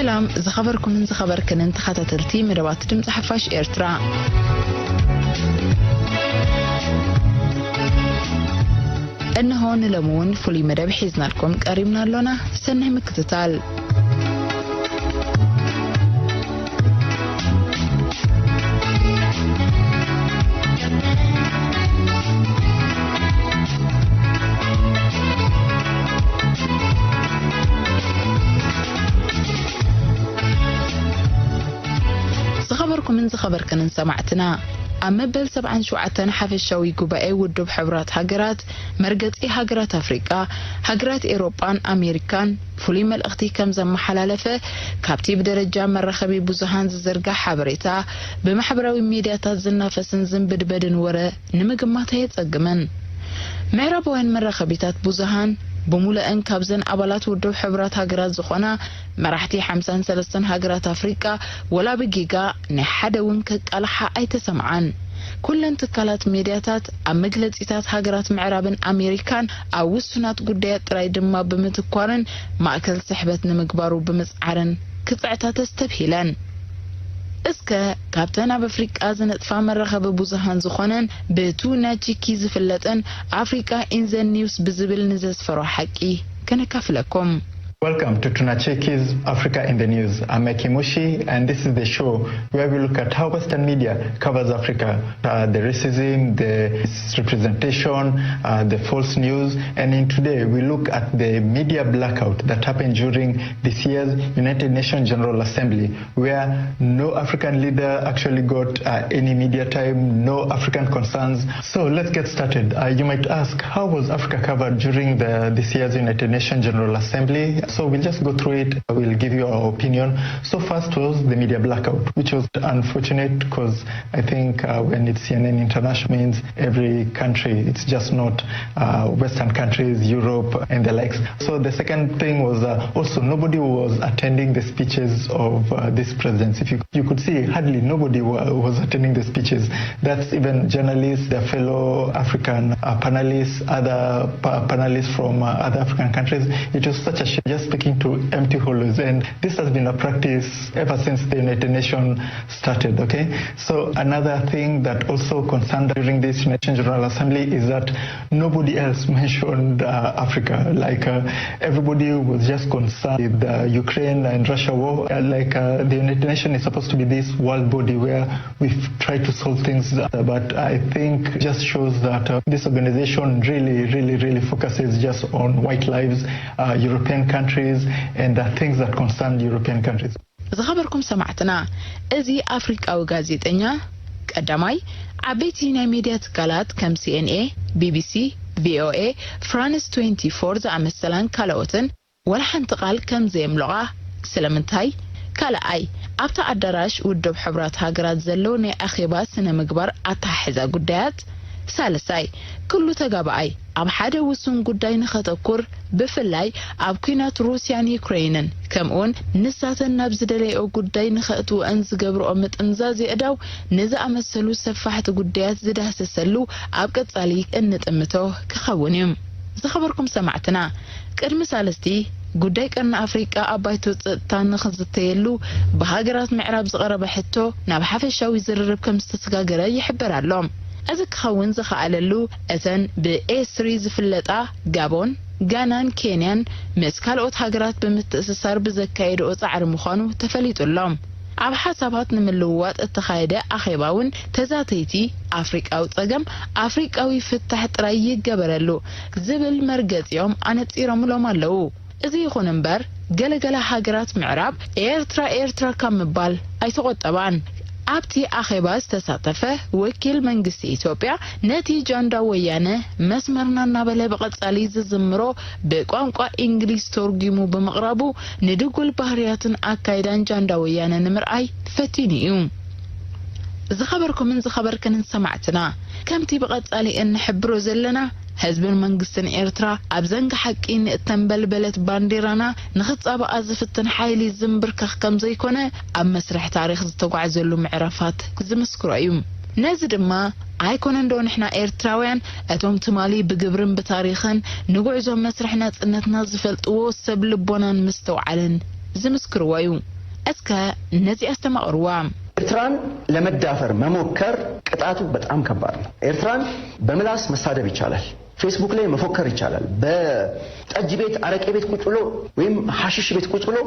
ሰላም ዝኸበርኩምን ዝኸበርክንን ተኸታተልቲ መደባት ድምፂ ሓፋሽ ኤርትራ። እነሆ ንሎሚ እውን ፍሉይ መደብ ሒዝናልኩም ቀሪብና ኣሎና። ሰናይ ምክትታል። ዝኸበርኩምን ዝኸበርክንን ሰማዕትና፣ ኣብ መበል ሰብዓን ሸውዓተን ሓፈሻዊ ጉባኤ ውድብ ሕቡራት ሃገራት፣ መርገጺ ሃገራት ኣፍሪቃ፣ ሃገራት ኤውሮጳን ኣሜሪካን ፍሉይ መልእኽቲ ከም ዘመሓላለፈ፣ ካብቲ ብደረጃ መራኸቢ ብዙሃን ዝዝርጋሕ ሓበሬታ፣ ብማሕበራዊ ሚድያታት ዝናፈስን ዝንብድበድን ወረ ንምግማት ኣየጸግምን። ምዕራባውያን መራኸቢታት ብዙሃን፣ ብሙሉአን ካብዘን ኣባላት ውድብ ሕቡራት ሃገራት ዝኾና መራሕቲ ሓምሳን ሰለስተን ሃገራት ኣፍሪቃ፣ ወላ ብጌጋ ናይ ሓደ እውን ከቃልሓ ኣይተሰምዓን። ኩለን ትካላት ሜድያታት ኣብ መግለጺታት ሃገራት ምዕራብን ኣሜሪካን ኣብ ውሱናት ጉዳያት ጥራይ ድማ ብምትኳርን ማእከል ስሕበት ንምግባሩ ብምጽዓርን ክጽዕታ ተስተብሂለን። እስከ ካብተን ኣብ ኣፍሪቃ ዝነጥፋ መራኸቢ ብዙሃን ዝኾነን ብቱናቺኪ ዝፍለጠን ኣፍሪቃ ኢን ዘ ኒውስ ብዝብል ንዘስፈሮ ሓቂ ከነካፍለኩም። Welcome to Tunachiki's Africa in the News. I'm Eki Mushi, and this is the show where we look at how Western media covers Africa, uh, the racism, the misrepresentation, uh, the false news. And in today, we look at the media blackout that happened during this year's United Nations General Assembly, where no African leader actually got, uh, any media time, no African concerns. So let's get started. Uh, you might ask, how was Africa covered during the, this year's United Nations General Assembly? So we'll just go through it. We'll give you our opinion. So first was the media blackout, which was unfortunate because I think, uh, when it's C N N International, means every country, it's just not, uh, Western countries, Europe, and the likes. So the second thing was, uh, also nobody was attending the speeches of, uh, these presidents. If you, you could see, hardly nobody wa- was attending the speeches. That's even journalists, their fellow African, uh, panelists, other pa- panelists from, uh, other African countries. It was such a shame, just speaking to empty hollows. And this has been a practice ever since the United Nations started, okay? So another thing that also concerned during this United General Assembly is that nobody else mentioned, uh, Africa. Like, uh, everybody was just concerned with the Ukraine and Russia war. Uh, like, uh, the United Nations is supposed to be this world body where we try to solve things, uh, but I think just shows that, uh, this organization really, really, really focuses just on white lives, uh, European countries, and the things that concern European countries. ዝኸበርኩም ሰማዕትና፣ እዚ ኣፍሪቃዊ ጋዜጠኛ ቀዳማይ ዓበይቲ ናይ ሜድያ ትካላት ከም ሲ ኤን ኤ፣ ቢ ቢ ሲ፣ ቪ ኦ ኤ፣ ፍራንስ ትዌንቲ ፎር ዝኣመሰላን ካልኦትን ወላ ሓንቲ ቃል ከም ዘየምለቓ። ስለምንታይ? ካልኣይ፣ ኣብታ ኣዳራሽ ውድብ ሕቡራት ሃገራት ዘሎ ናይ ኣኼባ ስነ ምግባር ኣተሓሕዛ ጉዳያት። ሳልሳይ፣ ኩሉ ተጋባኣይ ኣብ ሓደ ውሱን ጉዳይ ንኸተኩር፣ ብፍላይ ኣብ ኲናት ሩስያን ዩክሬንን፣ ከምኡውን ንሳተን ናብ ዝደለይኦ ጉዳይ ንኸእትውአን ዝገብርኦ ምጥምዛዝ የእዳው ንዝኣመሰሉ ሰፋሕቲ ጉዳያት ዝዳህሰሰሉ ኣብ ቀጻሊ እንጥምቶ ክኸውን እዩ። ዝኸበርኩም ሰማዕትና፣ ቅድሚ ሳልስቲ ጉዳይ ቀርኒ ኣፍሪቃ ኣብ ባይቶ ጸጥታ ንኽዝተየሉ ብሃገራት ምዕራብ ዝቐረበ ሕቶ ናብ ሓፈሻዊ ዝርርብ ከም ዝተሰጋገረ ይሕበር ኣሎ። እዚ ክኸውን ዝኸኣለሉ እተን ብኤስሪ ዝፍለጣ ጋቦን፣ ጋናን ኬንያን ምስ ካልኦት ሃገራት ብምትእስሳር ብዘካየድኦ ጻዕሪ ምዃኑ ተፈሊጡ ኣሎ። ኣብ ሓሳባት ንምልውዋጥ እተኻየደ ኣኼባ እውን ተዛተይቲ ኣፍሪቃዊ ጸገም ኣፍሪቃዊ ፍታሕ ጥራይ ይገበረሉ ዝብል መርገጺኦም ኣነጺሮምሎም ኣለዉ። እዚ ይኹን እምበር፣ ገለገለ ሃገራት ምዕራብ ኤርትራ ኤርትራ ካብ ምባል ኣይተቖጠባን። ኣብቲ ኣኼባ ዝተሳተፈ ወኪል መንግስቲ ኢትዮጵያ ነቲ ጃንዳ ወያነ መስመርና እናበለ ብቐጻሊ ዝዝምሮ ብቋንቋ እንግሊዝ ተርጒሙ ብምቕራቡ ንድጉል ባህርያትን ኣካይዳን ጃንዳ ወያነ ንምርኣይ ፈቲኑ እዩ። ዝኸበርኩምን ዝኸበርክንን ሰማዕትና፣ ከምቲ ብቐጻሊ እንሕብሮ ዘለና፣ ህዝብን መንግስትን ኤርትራ ኣብ ዘንጊ ሓቂ ንእተንበልበለት ባንዴራና ንኽጻባኣ ዝፍትን ሓይሊ ዝንብርከኽ ከም ዘይኮነ ኣብ መስርሕ ታሪኽ ዝተጓዕዘሉ ምዕራፋት ዝምስክሮ እዩ። ነዚ ድማ ኣይኮነን ዶ ንሕና ኤርትራውያን እቶም ትማሊ ብግብርን ብታሪኽን ንጉዕዞ መስርሕ ናጽነትና ዝፈልጥዎ ሰብ ልቦናን ምስትውዓልን ዝምስክርዎ እዩ። እስከ ነዚኣ ኣስተማቕርዋ። ኤርትራን ለመዳፈር መሞከር ቅጣቱ በጣም ከባድ ነው። ኤርትራን በምላስ መሳደብ ይቻላል። ፌስቡክ ላይ መፎከር ይቻላል። በጠጅ ቤት፣ አረቄ ቤት ቁጭ ብሎ ወይም ሐሽሽ ቤት ቁጭ ብሎ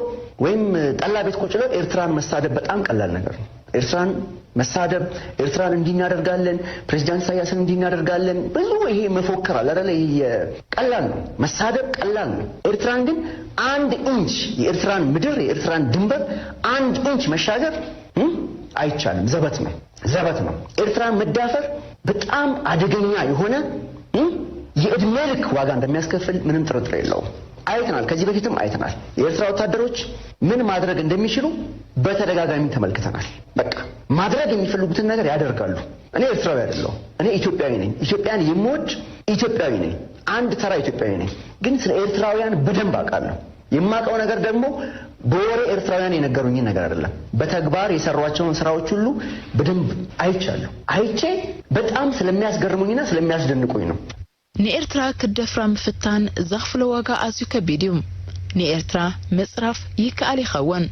ወይም ጠላ ቤት ቁጭ ብሎ ኤርትራን መሳደብ በጣም ቀላል ነገር ነው። ኤርትራን መሳደብ፣ ኤርትራን እንዲናደርጋለን፣ ፕሬዚዳንት ኢሳያስን እንዲናደርጋለን፣ ብዙ ይሄ መፎከር አለ አይደለ? ይሄ ቀላል ነው፣ መሳደብ ቀላል ነው። ኤርትራን ግን አንድ ኢንች የኤርትራን ምድር፣ የኤርትራን ድንበር አንድ ኢንች መሻገር እም፣ አይቻልም። ዘበት ነው፣ ዘበት ነው። ኤርትራን መዳፈር በጣም አደገኛ የሆነ እም፣ የእድሜ ልክ ዋጋ እንደሚያስከፍል ምንም ጥርጥር የለውም። አይተናል፣ ከዚህ በፊትም አይተናል። የኤርትራ ወታደሮች ምን ማድረግ እንደሚችሉ በተደጋጋሚ ተመልክተናል። በቃ ማድረግ የሚፈልጉትን ነገር ያደርጋሉ። እኔ ኤርትራዊ አይደለሁም። እኔ ኢትዮጵያዊ ነኝ። ኢትዮጵያን የምወድ ኢትዮጵያዊ ነኝ። አንድ ተራ ኢትዮጵያዊ ነኝ። ግን ስለ ኤርትራውያን በደንብ አውቃለሁ። የማውቀው ነገር ደግሞ በወሬ ኤርትራውያን የነገሩኝን ነገር አይደለም። በተግባር የሰሯቸውን ስራዎች ሁሉ በደንብ አይቻለሁ። አይቼ በጣም ስለሚያስገርሙኝና ስለሚያስደንቁኝ ነው። ንኤርትራ ክትደፍራ ምፍታን ዘኽፍሎ ዋጋ ኣዝዩ ከቢድ እዩ። ንኤርትራ ምጽራፍ ይከኣል ይኸውን።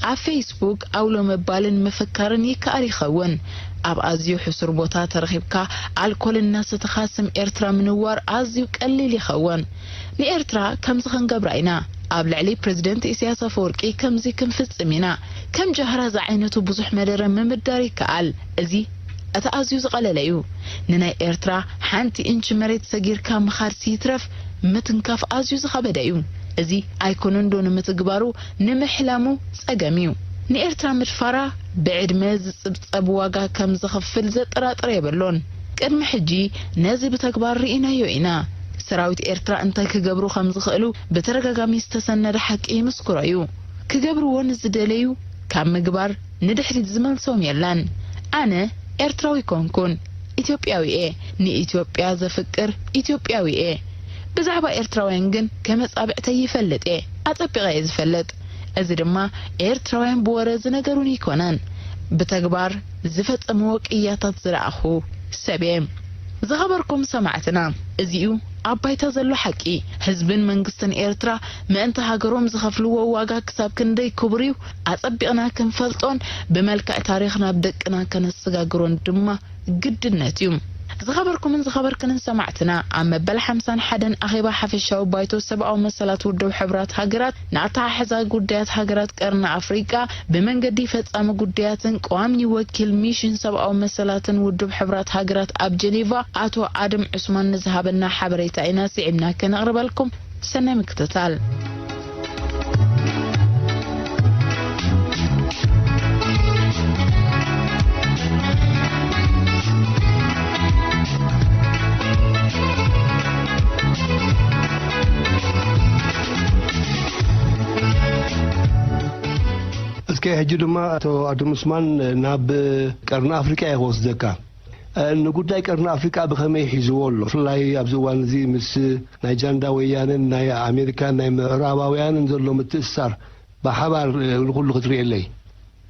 ኣብ ፌስቡክ ኣውሎ ምባልን ምፍካርን ይከኣል ይኸውን። ኣብ ኣዝዩ ሕሱር ቦታ ተረኺብካ ኣልኮል እናሰተኻ ስም ኤርትራ ምንዋር ኣዝዩ ቀሊል ይኸውን። ንኤርትራ ከምዚ ክንገብራ ኢና። ኣብ ልዕሊ ፕረዚደንት ኢሳያስ ኣፈወርቂ ከምዚ ክንፍጽም ኢና። ከም ጃህራ ዝዓይነቱ ብዙሕ መደረ ምምዳር ይከኣል። እዚ እቲ ኣዝዩ ዝቐለለ እዩ። ንናይ ኤርትራ ሓንቲ ኢንች መሬት ሰጊርካ ምኻድሲ ይትረፍ ምትንካፍ ኣዝዩ ዝኸበደ እዩ። እዚ ኣይኮነን ዶ ንምትግባሩ ንምሕላሙ ጸገም እዩ። ንኤርትራ ምድፋራ ብዕድመ ዝጽብጸብ ዋጋ ከም ዘኽፍል ዘጠራጥር የብሉን። ቅድሚ ሕጂ ነዚ ብተግባር ርኢናዮ ኢና። ሰራዊት ኤርትራ እንታይ ክገብሩ ከም ዝኽእሉ ብተደጋጋሚ ዝተሰነደ ሓቂ ይምስክሮ እዩ። ክገብርዎ ንዝደለዩ ካብ ምግባር ንድሕሪት ዝመልሶም የለን። ኣነ ኤርትራዊ ኮንኩን ኢትዮጵያዊ እየ። ንኢትዮጵያ ዘፍቅር ኢትዮጵያዊ እየ። ብዛዕባ ኤርትራውያን ግን ከመጻብዕተይ ይፈልጥ እየ። ኣጸቢቐ እየ ዝፈልጥ። እዚ ድማ ኤርትራውያን ብወረ ዝነገሩን ኣይኮነን፣ ብተግባር ዝፈጸምዎ ቅያታት ዝረኣኹ ሰብ እየ። ዝኸበርኩም ሰማዕትና፣ እዚ'ዩ ኣብ ባይታ ዘሎ ሓቂ። ህዝብን መንግስትን ኤርትራ ምእንቲ ሃገሮም ዝኸፍልዎ ዋጋ ክሳብ ክንደይ ክቡር እዩ፣ ኣጸቢቕና ክንፈልጦን ብመልክዕ ታሪኽ ናብ ደቅና ከነሰጋግሮን ድማ ግድነት እዩ። ዝኸበርኩምን ዝኸበርክንን ሰማዕትና፣ ኣብ መበል ሓምሳን ሓደን ኣኼባ ሓፈሻዊ ባይቶ ሰብኣዊ መሰላት ውድብ ሕቡራት ሃገራት ንኣተሓሕዛ ጉዳያት ሃገራት ቀርኒ ኣፍሪቃ ብመንገዲ ፈጻሚ ጉዳያትን ቀዋሚ ወኪል ሚሽን ሰብኣዊ መሰላትን ውድብ ሕቡራት ሃገራት ኣብ ጀኔቫ ኣቶ ኣደም ዑስማን ንዝሃበና ሓበሬታ ኢና ስዒብና ከነቕርበልኩም። ሰናይ ምክትታል። እስከ ሕጂ ድማ ኣቶ ኣደም ዑስማን ናብ ቀርኒ ኣፍሪቃ እየ ክወስደካ። እ፣ ንጉዳይ ቀርኒ ኣፍሪቃ ብኸመይ ሒዝዎ ኣሎ? ብፍላይ ኣብዚ እዋን እዚ ምስ ናይ ጃንዳ ወያነን ናይ ኣሜሪካን ናይ ምዕራባውያንን ዘሎ ምትእስሳር ብሓባር፣ እ፣ ንኹሉ ክትርእየለይ።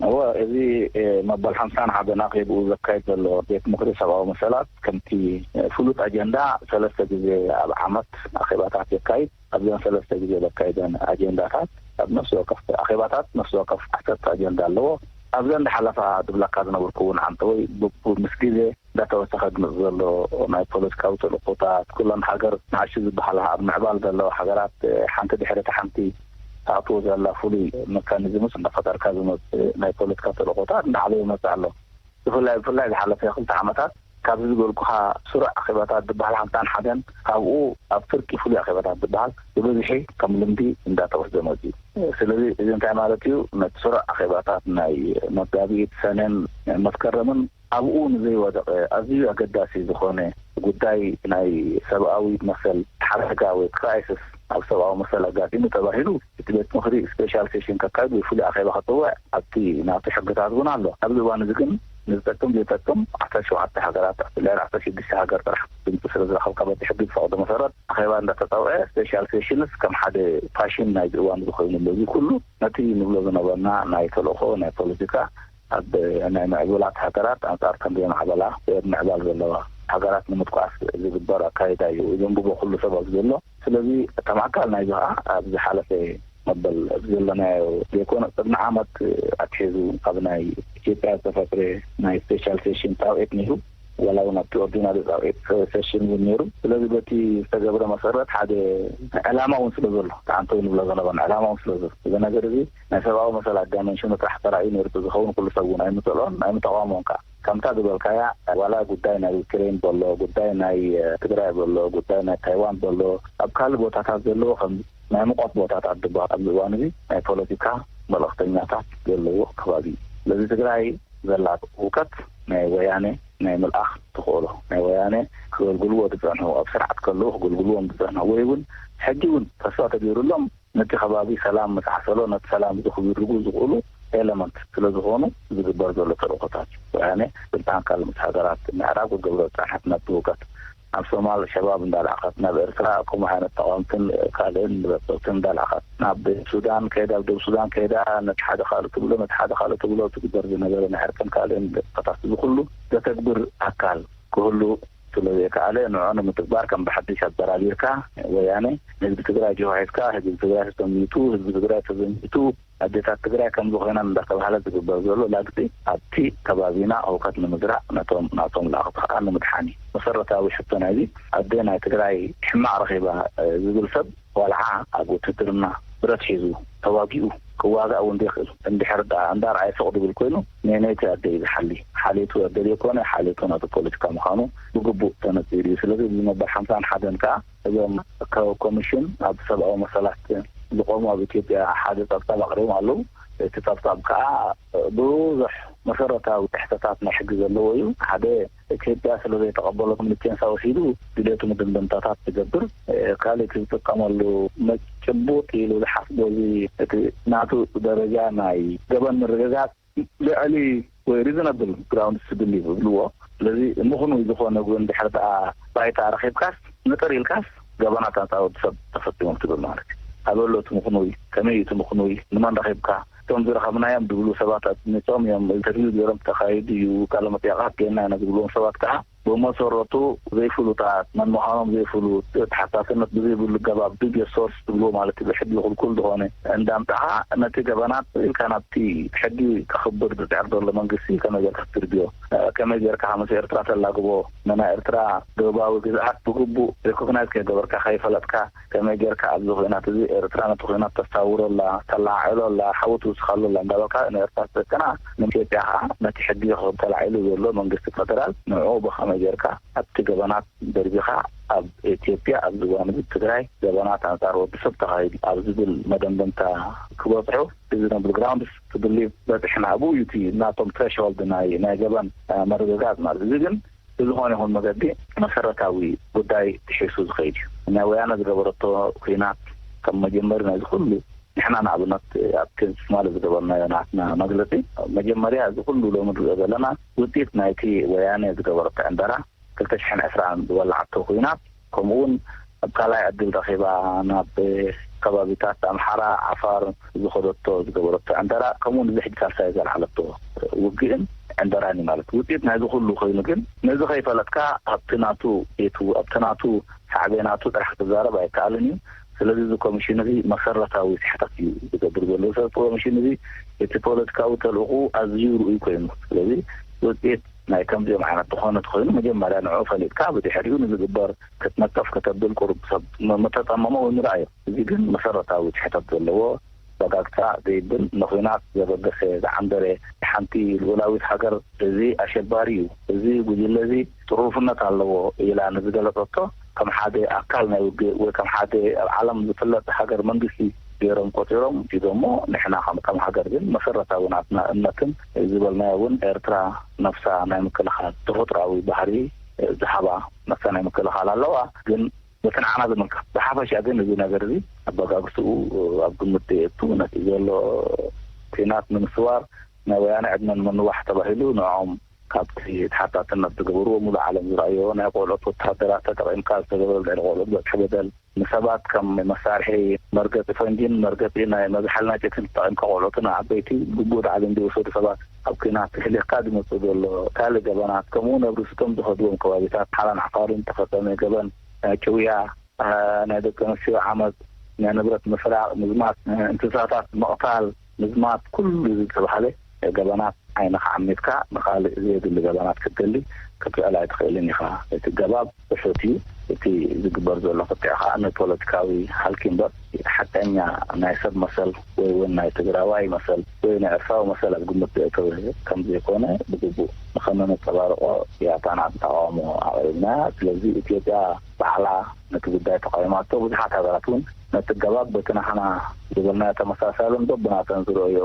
እወ፣ እዚ፣ እ፣ መበል ሓምሳን ሓደን ኣኼብኡ ዘካይድ ዘሎ ቤት ምኽሪ ሰብኣዊ መሰላት ከምቲ፣ እ፣ ፍሉጥ ኣጀንዳ ሰለስተ ግዜ ኣብ ዓመት ኣኼባታት የካይድ። ኣብዘን ሰለስተ ግዜ ዘካይደን ኣጀንዳታት፣ ኣብ ነፍሲ ወከፍ ኣኼባታት ነፍሲ ወከፍ ዓሰርተ ኣጀንዳ ኣለዎ። ኣብዘን ዝሓለፋ ድብለካ ዝነበርኩ እውን ዓንተወይ ብ-፣ ብ-፣ ምስ ግዜ እንዳተወሰኸ ዝመጽእ ዘሎ ናይ ፖለቲካዊ ተልእኾታት፣ ኩለን ሃገር ንኣሽቱ ዝበሃላ ኣብ ምዕባል ዘለዋ ሃገራት፣ እ፣ ሓንቲ ድሕሪ እታ ሓንቲ ተኣትዎ ዘላ ፍሉይ መካኒዝምስ እንዳፈጠርካ ዝመጽእ ናይ ፖለቲካ ተልእኾታት እንዳዓበየ ይመጽእ ኣሎ። ብፍላይ፣ ብፍላይ ዝሓለፈ ክልተ ዓመታት ካብዚ ዝበልኩኻ ስሩዕ ኣኼባታት ዝበሃል ሓምሳን ሓደን ካብኡ ኣብ ፍርቂ ፍሉይ ኣኼባታት ዝበሃል ብብዝሒ ከም ልምዲ እንዳተወስደ መጺኡ። ስለዚ እዚ እንታይ ማለት እዩ? ነቲ ስሩዕ ኣኼባታት ናይ መጋቢት፣ ሰነን መስከረምን ኣብኡ ንዘይወደቐ ኣዝዩ ኣገዳሲ ዝኾነ ጉዳይ ናይ ሰብኣዊ መሰል ሓደጋ ወይ ክራይሲስ ኣብ ሰብኣዊ መሰል ኣጋጢሙ ተባሂሉ እቲ ቤት ምኽሪ ስፔሻል ሴሽን ከካይድ ወይ ፍሉይ ኣኼባ ከጽውዕ ኣብቲ ናቱ ሕግታት እውን ኣሎ። ኣብዚ እዋን እዚ ግን ንዝጠቅም ዘይጠቅም ዓሰርተ ሸውዓተ ሃገራት፣ ልዕሊ ዓሰርተ ሽዱሽተ ሃገር ጥራሕ ድምፂ ስለ ዝረኸብካ በቲ ሕጊ ዝፈቕዶ መሰረት ኣኼባ እንዳተጸውዐ ስፔሻል ሴሽንስ ከም ሓደ ፋሽን ናይዚ እዋን እዚ ኮይኑ ኣሎ። እዚ ኩሉ ነቲ ንብሎ ዝነበርና ናይ ተልእኾ ናይ ፖለቲካ ኣብ ናይ ምዕቡላት ሃገራት ኣንጻር ከም ዘይማዕበላ ወይ ኣብ ምዕባል ዘለዋ ሃገራት ንምጥቋስ ዝግበር ኣካይዳ እዩ ዘንብቦ ኩሉ ሰብ ኣብዚ ዘሎ። ስለዚ ከም ኣካል ናይዚ ኸዓ ኣብ ዝሓለፈ መበል ኣብዚ ዘለናዮ ዘይኮነ፣ ቅድሚ ዓመት ኣትሒዙ ኣብ ናይ ኢትዮጵያ ዝተፈጥረ ናይ ስፔሻል ሴሽን ጻውዒት ነይሩ። ዋላ እውን ኣብቲ ኦርዲናሪ ጻውዒት ሴሽን እውን ነይሩ። ስለዚ በቲ ዝተገብረ መሰረት ሓደ ዕላማ እውን ስለ ዘሎ፣ ተዓንቶ ንብሎ ዝነበርና ዕላማ እውን ስለ ዘሎ፣ እዚ ነገር እዚ ናይ ሰብኣዊ መሰላት ዳይመንሽኑ ጥራሕ ተራእዩ ነይሩ ዝኸውን ኩሉ ሰብ እውን ኣይምጸልኦን ኣይምተቃወሞን ከዓ። ከምታ ዝበልካያ ዋላ ጉዳይ ናይ ዩክሬን በሎ፣ ጉዳይ ናይ ትግራይ በሎ፣ ጉዳይ ናይ ታይዋን በሎ፣ ኣብ ካልእ ቦታታት ዘለዎ ከም ናይ ሙቐት ቦታታት ድማ ኣብዚ እዋን እዚ ናይ ፖለቲካ መልእኽተኛታት ዘለዎ ከባቢ እዩ። ስለዚ ትግራይ ዘላ ህውከት ናይ ወያነ ናይ ምልኣኽ ተኽእሎ፣ ናይ ወያነ ክገልግልዎ ዝጸንሑ፣ ኣብ ስርዓት ከለዉ ክገልግልዎም ዝጸንሑ ወይ እውን ሕጂ እውን ተስፋ ተገይሩሎም ነቲ ከባቢ ሰላም ምስ ዓሰሎ ነቲ ሰላም እዚ ክዝርጉ ዝኽእሉ ኤለመንት ስለ ዝኾኑ ዝግበር ዘሎ ተልእኾታት እዩ። ወያነ ስልጣን ካልእ ምስ ሃገራት ምዕራብ ክገብሮ ዝጸንሐት ነቲ ህውከት ናብ ሶማል ሸባብ እንዳልኣኸት፣ ናብ ኤርትራ ከምኡ ዓይነት ተቓወምትን ካልእን በጸብትን እንዳልኣኸት፣ ናብ ሱዳን ከይዳ፣ ኣብ ደቡብ ሱዳን ከይዳ ነቲ ሓደ ካልእ ትብሎ፣ ነቲ ሓደ ካልእ ትብሎ ትግበር ዝነበረ ናይ ዕርቅን ካልእን ንጥፈታት እዚ ኩሉ ዘተግብር ኣካል ክህሉ ስለ ዘይከኣለ፣ ንዕኡ ንምትግባር ከም ብሓድሽ ኣበራቢርካ፣ ወያነ ንህዝቢ ትግራይ ጀዋሂፍካ፣ ህዝቢ ትግራይ ተጠሚቱ፣ ህዝቢ ትግራይ ተዘሚቱ፣ ኣዴታት ትግራይ ከምዚ ኮይነን እንዳተባሃለ ዝግበር ዘሎ ላግጺ ኣብቲ ከባቢና ህውከት ንምዝራእ፣ ነቶም ናቶም ለኣኽቲ ከዓ ንምድሓን እዩ። መሰረታዊ ሕቶ ናይዚ፣ ኣደ ናይ ትግራይ ሕማቕ ረኺባ፣ እ፣ ዝብል ሰብ ቆልዓ ኣብ ውትድርና ብረት ሒዙ ተዋጊኡ ክዋጋእ እውን ዘይክእል እንድሕር ደኣ እንዳርኣየ ስቕ ድብል ኮይኑ፣ ነየነይቲ ኣደ እዩ ዝሓሊ? ሓልዮቱ ኣደ ዘይኮነ፣ ሓልዮቱ ናቱ ፖለቲካ ምዃኑ ብግቡእ ተነጺሩ እዩ። ስለዚ እዚ መበል ሓምሳን ሓደን ከኣ እዞም ኮ-፣ ኮሚሽን ኣብ ሰብኣዊ መሰላት ዝቆሙ ኣብ ኢትዮጵያ ሓደ ጸብጻብ ኣቕሪቦም ኣለዉ። እቲ ጸብጻብ ከኣ ብዙሕ መሰረታዊ ጥሕሰታት ናይ ሕጊ ዘለዎ እዩ። ሓደ፣ ኢትዮጵያ ስለ ዘይተቐበሎ፣ ምልቴን ሳውሲዱ ድሌቱ ምድምደምታታት ትገብር። እ፣ ካልእ እቲ ዝጥቀመሉ መጭቡጥ ኢሉ ዝሓስቦ፣ እዚ እቲ ናቱ ደረጃ ናይ ገበን ምርግጋጽ ልዕሊ ወይ ሪዝናብል ግራውንድስ ቱ ብሊቭ ዝብልዎ። ስለዚ ምኽኑይ ዝኾነ እውን ድሕሪ ደኣ ባይታ ረኺብካስ፣ ንጥር ኢልካስ፣ ገበናት ኣንጻር ወዲ ሰብ ተፈጺሞም ትብል ማለት እዩ። ኣበሎ እቲ ምኽኑይ፣ ከመይ እዩ እቲ ምኽኑይ፣ ንመን ረኺብካ፣ እቶም ዝረኸብናዮም ዝብሉ ሰባት ኣጽኒጾም እዮም፣ ኢንተርቪው ገይሮም ተኻይዱ እዩ፣ ቃለ መጠይቓት ጌርና ኢና ዝብልዎም ሰባት ከኣ ብመሰረቱ ዘይፍሉጣት፣ መን ምዃኖም ዘይፍሉጥ፣ ተሓታትነት ብዘይብሉ ገባብ፣ ዱቢየስ ሶርስ ዝብልዎ ማለት እዩ፣ ብሕጊ ክልኩል ዝኾነ እንዳምጻኻ፣ ነቲ ገበናት ኢልካ ናብቲ ሕጊ ከኽብር ዝጽዕር ዘሎ መንግስቲ ከመይ ጌርካ ክትድርብዮ፣ ከመይ ጌርካ ምስ ኤርትራ ተላግቦ፣ ንናይ ኤርትራ ደቡባዊ ግዝኣት ብግቡእ ሪኮግናይዝ ከይገበርካ፣ ከይፈለጥካ፣ ከመይ ጌርካ ኣብዚ ኹናት እዚ ኤርትራ ነቲ ኹናት ተሳውሮ ኣላ፣ ተለዓዕሎ ኣላ፣ ሓዊ ትውስኸሉ ኣላ እንዳበልካ ንኤርትራ ትደቅና፣ ንኢትዮጵያ ኸዓ ነቲ ሕጊ ከም ተላዒሉ ዘሎ መንግስቲ ፈደራል ንዕኡ ብኸመይ ጌርካ ኣብቲ ገበናት ደርቢኻ ኣብ ኢትዮጵያ ኣብዚ እዋን እዚ ትግራይ ገበናት ኣንጻር ወዲ ሰብ ተኻይዱ ኣብ ዝብል መደምደምታ ክበጽሑ፣ እዚ ነብል ግራውንድስ ቱ ብሊቭ በጽሕና፣ ኣብኡ እዩ እቲ ናቶም ትሬሽሆልድ ናይ፣ ናይ ገበን፣ እ፣ መረጋጋጽ ማለት። እዚ ግን ብዝኾነ ይኹን መገዲ መሰረታዊ ጉዳይ ጥሒሱ ዝኸይድ እዩ። ናይ ወያነ ዝገበረቶ ኲናት ከም መጀመሪ ናይዚ ኩሉ ንሕና ንኣብነት ኣብቲ ትማሊ ዝገበርናዮ ናትና መግለጺ፣ መጀመርያ እዚ ኩሉ ሎሚ ንሪኦ ዘለና ውጽኢት ናይቲ ወያነ ዝገበረቶ ዕንደራ ክልተ ሽሕን ዕስራን ዝበላዓቶ ኲናት፣ ከምኡ እውን ኣብ ካልኣይ ዕድል ረኺባ ናብ ከባቢታት ኣምሓራ፣ ዓፋር ዝኸደቶ ዝገበረቶ ዕንደራ፣ ከምኡ እውን እዚ ሕጂ ሳልሳይ ዘልዓለቶ ውግእን ዕንደራን እዩ ማለት። ውጽኢት ናይዚ ኩሉ ኮይኑ ግን ነዚ ከይፈለጥካ ኣብቲ ናቱ ቤቱ፣ ኣብቲ ናቱ ሳዕቤናቱ ጥራሕ ክዛረብ ኣይከኣልን እዩ። ስለዚ እዚ ኮሚሽን እዚ መሰረታዊ ስሕተት እዩ ዝገብር ዘሎ። እዚ ኮሚሽን እዚ እቲ ፖለቲካዊ ተልእኾኡ ኣዝዩ ርኡይ ኮይኑ፣ ስለዚ ውጽኢት ናይ ከምዚኦም ዓይነት ዝኾነ ተኾይኑ መጀመርያ ንዕኡ ፈሊጥካ ብድሕሪኡ ንዝግበር ክትነቀፍ ከተብል ቁሩብ ሰብ ም-፣ ምተጸመሞ ወይ ምርኣዮ። እዚ ግን መሰረታዊ ስሕተት ዘለዎ ኣረጋግጻ ዘይብል ንኹናት ዘበገሰ ዝዓንደረ ሓንቲ ልኡላዊት ሃገር እዚ ኣሸባሪ እዩ፣ እዚ ጉጅለ እዚ ጥሩፍነት ኣለዎ ኢላ ንዝገለጸቶ ከም ሓደ ኣካል ናይ ውግእ ወይ ከም ሓደ ኣብ ዓለም ዝፍለጥ ሃገር መንግስቲ ገይሮም ቆጺሮም ሒዞሞ። ንሕና ከም፣ ከም ሃገር ግን መሰረታዊ ናትና እምነትን ዝበልናዮ እውን ኤርትራ ነፍሳ ናይ ምክልኻል ተፈጥሮኣዊ ባህሪ ዝሃባ ነፍሳ ናይ ምክልኻል ኣለዋ። ግን በቲ ንዓና ዝምልከት ብሓፈሻ ግን እዚ ነገር እዚ ኣበጋግስኡ ኣብ ግምት ዘየእቱ ነቲ ዘሎ ኲናት ንምስዋር ናይ ወያነ ዕድመ ንምንዋሕ ተባሂሉ ንዕኦም ካብቲ ተሓታትነት ዝገበርዎ ሙሉእ ዓለም ዝረኣዮ ናይ ቆልዑት ወተሃደራት ተጠቒምካ ዝተገበረ ልዕሊ ቆልዑት ዝበጽሐ በደል፣ ንሰባት ከም መሳርሒ መርገጺ ፈንጂን መርገጺ ናይ መዝሓል ናይ ጀትን ተጠቒምካ ቆልዑትን ዓበይቲ ግቡእ ዳዕሊ እንዲወሰዱ ሰባት ኣብ ኲናት ህሊኽካ ዝመጽእ ዘሎ ካልእ ገበናት፣ ከምኡ እውን ኣብ ርእስቶም ዝኸድዎም ከባቢታት ሓራን ዓፋርን ተፈጸመ ገበን፣ ናይ ጭውያ፣ እ፣ ናይ ደቂ ኣንስትዮ ዓመጽ፣ ናይ ንብረት ምስራቕ፣ ምዝማት፣ እንስሳታት ምቕታል፣ ምዝማት፣ ኩሉ ዝተባህለ ገበናት ዓይንኻ ዓሚትካ ንኻልእ ዘየድሊ ገበናት ክትደሊ ክትውዕል ኣይትኽእልን ኢኻ። እቲ ገባብ ውሑድ እዩ። እቲ ዝግበር ዘሎ ክትዕ ከዓ ንፖለቲካዊ ሃልኪ እምበር ሓቀኛ ናይ ሰብ መሰል ወይ እውን ናይ ትግራዋይ መሰል ወይ ናይ ኤርትራዊ መሰል ኣብ ግምት ዘእተወ ከም ዘይኮነ ብግቡእ ንኸነንጸባርቆ እያ እታ ተቃውሞ ኣቕሪብና። ስለዚ ኢትዮጵያ ባዕላ ነቲ ጉዳይ ተቃዊማቶ። ብዙሓት ሃገራት እውን ነቲ ገባብ በቲ ናህና ዝበልናዮ ተመሳሳልን በብናተን ዝረእዮ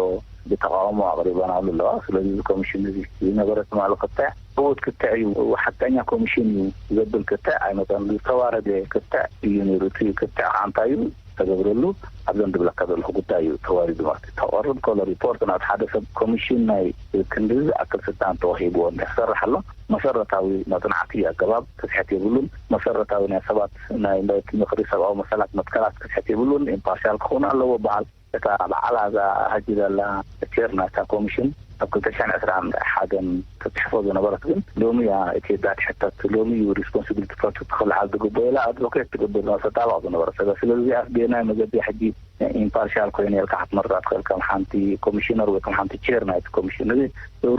ብተቃውሞ ኣቕሪበናሉ ኣለዋ። ስለዚ እዚ ኮሚሽን እዚ ዝነበረ ትማሊ ክትዕ ዕዉት ክትዕ እዩ፣ ሓቀኛ ኮሚሽን እዩ ዘብል ክትዕ ኣይመፀን። ዝተዋረደ ክትዕ እዩ ነይሩ። እቲ ክትዕ ከዓ እንታይ እዩ ተገብረሉ ኣብዘን ዝብለካ ዘለኹ ጉዳይ እዩ ተዋሪዱ ማለት እዩ። ተቐርብ ከሎ ሪፖርት ናብ ሓደ ሰብ ኮሚሽን ናይ ክንዲ ዝኣክል ስልጣን ተዋሂብዎ እንድሕር ክሰርሕ ኣሎ መሰረታዊ መፅናዕቲ ኣገባብ ክትሕት የብሉን። መሰረታዊ ናይ ሰባት ናይ ምኽሪ ሰብኣዊ መሰላት መትከላት ክትሕት የብሉን። ኢምፓርሻል ክኸውን ኣለዎ በሃል። እታ በዓላ እዛ ሕጂ ዘላ ቸር ናይታ ኮሚሽን ኣብ ክልተ ሽሕን ዕስራን ሓደን ክትጽሕፎ ዝነበረት ግን ሎሚ እያ ኢትዮጵያ ትሕተት። ሎሚ እዩ ሪስፖንሲቢሊቲ ፓርቱ ክልዓል ዝግብኦ ኢላ ኣድቮኬት ትገብር ተጣባቕ ዝነበረ ሰብ። ስለዚ ኣፍ ቤናይ መገዲ ሕጂ ኢምፓርሻል ኮይነ ኢልካ ክትመርጻ ትኽእል ከም ሓንቲ ኮሚሽነር ወይ ከም ሓንቲ ቸር ናይቲ ኮሚሽን። እዚ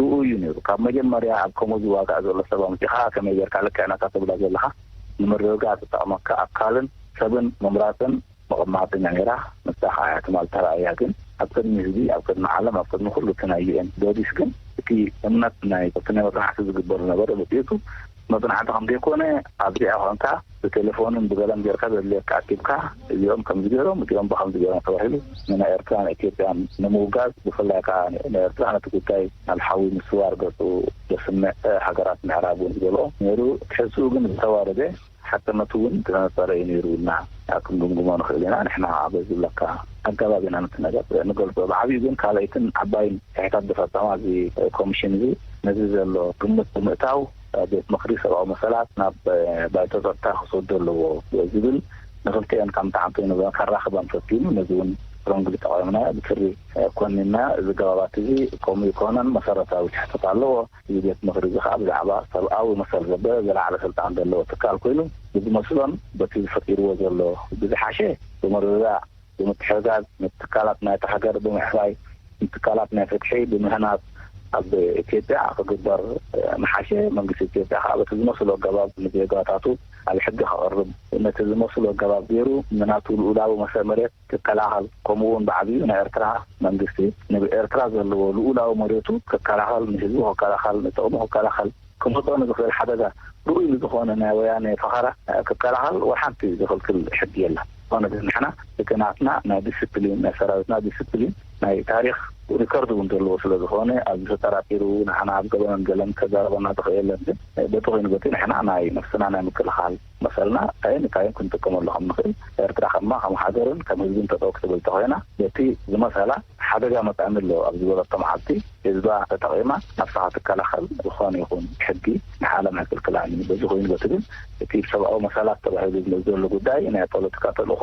ርኡ እዩ ነይሩ። ካብ መጀመርያ ኣብ ከምኡ ዝዋጋእ ዘሎ ሰብ ኣምጺኻ ከመይ ጌርካ ልክዕ ነታ ትብላ ዘለኻ ንምርግጋጽ ዝጠቕመካ ኣካልን ሰብን ምምራጽን ምቕማጥን እያ ነይራ። ንሳ ከዓ እያ ትማል ተራእያ። ግን ኣብ ቅድሚ ህዝቢ፣ ኣብ ቅድሚ ዓለም፣ ኣብ ቅድሚ ኩሉ እቲ ናይ ዩ ኤን ቦዲስ ግን እቲ እምነት ናይ እቲ ናይ መጽናዕቲ ዝግበር ዝነበረ ብጥይቱ መጽናዕቲ ከም ዘይኮነ ኣብዚኣ ኮንካ ብቴሌፎንን ብገለን ጌርካ ዘድልየካ ኣኪብካ እዚኦም ከምዚ ገይሮም እዚኦም ብከምዚ ገይሮም ተባሂሉ ንናይ ኤርትራን ኢትዮጵያን ንምውጋዝ ብፍላይ ከዓ ንኤርትራ ነቲ ጉዳይ ናብ ሓዊ ምስዋር ገጹ ዘስምዕ ሃገራት ምዕራብ እውን ዝበልኦ ነይሩ። ትሕዝኡ ግን ዝተዋረደ ሓቅነቱ እውን ዝተነጸረ እዩ ነይሩ ኢልና ክንግምግሞ ንኽእል ኢና። ንሕና ከዓ በዚ ዝብለካ ኣገባብ ኢና ነቲ ነገር ንገልጾ። ብዓብዩ ግን ካልኣይትን ዓባይን ስሕተት ዝፈጸማ እዚ ኮሚሽን እዚ ነዚ ዘሎ ግምት ብምእታው ቤት ምኽሪ ሰብኣዊ መሰላት ናብ ባይቶ ጸጥታ ክስወዶ ኣለዎ ዝብል ንክልቲአን ካብ ምትዓንቶ ንበን ከራኽበን ፈቲኑ። ነዚ እውን ስትሮንግሊ ተቃዊምና ብትሪ ኮኒና። እዚ ገባባት እዚ ከምኡ ይኮነን መሰረታዊ ትሕተት ኣለዎ። እዚ ቤት ምኽሪ እዚ ከዓ ብዛዕባ ሰብኣዊ መሰል ዘበለ ዝለዓለ ስልጣን ዘለዎ ትካል ኮይኑ ብዝመስሎን በቲ ዝፈጢርዎ ዘሎ ብዝሓሸ ብምርድዳእ ብምትሕግጋዝ ንትካላት ናይታ ሃገር ብምዕባይ ንትካላት ናይ ፍትሒ ብምህናፅ ኣብ ኢትዮጵያ ክግበር ምሓሸ። መንግስቲ ኢትዮጵያ ከዓ በቲ ዝመስሎ ኣገባብ ንዜጋታቱ ኣብ ሕጊ ከቕርብ ነቲ ዝመስሎ ኣገባብ ገይሩ ንናቱ ልኡላዊ መሰል መሬት ክከላኸል ከምኡ እውን ብዓብዩ ናይ ኤርትራ መንግስቲ ንኤርትራ ዘለዎ ልኡላዊ መሬቱ ክከላኸል ንህዝቡ ክከላኸል ንጥቕሙ ክከላኸል ክመፅኦ ንዝኽእል ሓደጋ ርኡይ ንዝኾነ ናይ ወያነ ፈኸራ ክከላኸል ወላ ሓንቲ ዝኽልክል ሕጊ የለን። ዝኾነ ግን ንሕና እቲ ናትና ናይ ዲስፕሊን ናይ ሰራዊትና ዲስፕሊን ናይ ታሪክ ሪከርድ እውን ዘለዎ ስለ ዝኾነ ኣብዚ ተጠራጢሩ ንዓና ኣብ ገበነን ገለን ከዛረበና ዝኽእል የለን። ግን በቲ ኮይኑ በቲ ንሕና ናይ ነፍስና ናይ ምክልኻል መሰልና እንታይ እንታይ ክንጥቀመሉ ከም ንኽእል ኤርትራ ከማ ከም ሃገርን ከም ህዝብን ተጠው ክትብል ተኮይና በቲ ዝመሰላ ሓደጋ መፅኣኒ ኣሎ ኣብ ዝበለቶ መዓልቲ ህዝባ ተጠቒማ ናብስኻ ትከላኸል ዝኾነ ይኹን ሕጊ ንዓለም ኣይክልክላን እዩ። በዚ ኮይኑ በቲ ግን እቲ ብሰብኣዊ መሰላት ተባሂሉ ዝመፅ ዘሎ ጉዳይ ናይ ፖለቲካ ተልእኾ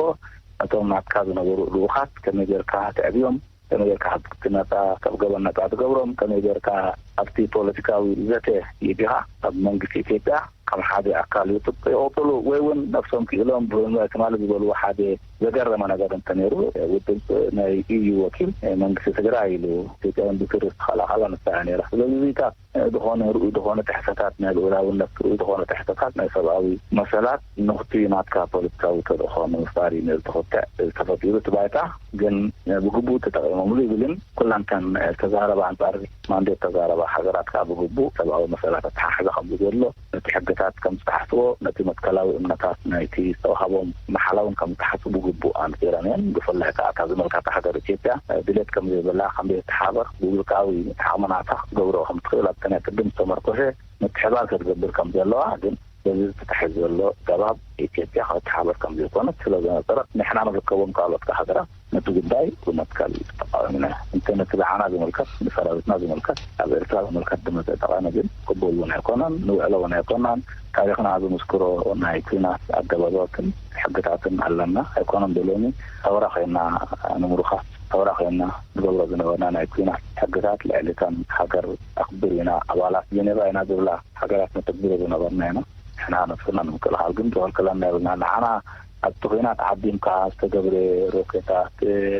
ነቶም ናትካ ዝነበሩ ልኡኻት ከመይ ጌርካ ትዕብዮም ከመይ ጌርካ ክትነፃ ካብ ገበን ነፃ ትገብሮም ከመይ ጌርካ ኣብቲ ፖለቲካዊ ዘተ ይዲኻ ኣብ መንግስቲ ኢትዮጵያ ከም ሓደ ኣካል ይቕፅሉ ወይ እውን ነብሶም ክኢሎም ብትማሊ ዝበልዎ ሓደ ዘገረመ ነገር እንተነይሩ ውድብ ናይ ኢዩ ወኪል መንግስቲ ትግራይ ኢሉ ኢትዮጵያውያን ብትሪ ዝተኸላኸላ ንሳ እያ ነይራ። ስለዚ እዚታት ዝኾነ ርኡይ ዝኾነ ጥሕሰታት ናይ ልኡላውነት ርኡይ ዝኾነ ጥሕሰታት ናይ ሰብኣዊ መሰላት ንኽቲ ናትካ ፖለቲካዊ ተልእኾ ንምፍጣር እዩ ነዚ ተኽትዕ ተፈጢሩ እቲ ባይታ ግን ብግቡእ ተጠቒሞምሉ ይብልን ኩላን ከን ተዛረባ ኣንጻር ማንዴት ተዛረባ ሃገራት ከዓ ብግቡእ ሰብኣዊ መሰላት ኣተሓሕዛ ከም ዝጎድሎ ነቲ ሕግታት ከም ዝተሓስቦ ነቲ መትከላዊ እምነታት ናይቲ ዝተዋሃቦም መሓላ እውን ከም ዝተሓስቡ ብግቡእ ኣንጺረን እየን። ብፍላይ ከዓ እታ ዝመልካታ ሃገር ኢትዮጵያ ድሌት ከም ዘይብላ ከም ዘይተሓበር ብውልቃዊ ዓቕምናታ ክትገብሮ ከም ትኽእል ኣብቲ ናይ ቅድም ዝተመርኮሰ ምትሕባር ክትገብር ከም ዘለዋ ግን በዚ ዝተታሕዝ ዘሎ ገባብ ኢትዮጵያ ክትሓበር ከም ዘይኮነት ስለ ዘነጸረት ንሕና ንርከቦም ካልኦት ሃገራት ነቲ ጉዳይ ብመትከል ተቃዊምና እንተ ነቲ ብዓና ዝምልከት ንሰራዊትና ዝምልከት ኣብ ኤርትራ ዝምልከት ድመፀ ጠቃሚ ግን ቅቡል እውን ኣይኮነን ንውዕሎ እውን ኣይኮናን ታሪክና ዝምስክሮ ናይ ኩናት ኣገባባትን ሕግታትን ኣለና ኣይኮነን ብሎሚ ሰውራ ኮይና ንምሩኻት ሰውራ ኮይና ንገብሮ ዝነበርና ናይ ኩናት ሕግታት ልዕሊ እተን ሃገር ኣክብር ኢና ኣባላት ጀኔቫ ኢና ዝብላ ሃገራት ነተግብሮ ዝነበርና ኢና ንሕና ነብስና ንምክልኻል ግን ዝኸልክለና የብልና ንዓና ኣብቲ ኲናት ዓዲምካ ዝተገብረ ሮኬታት፣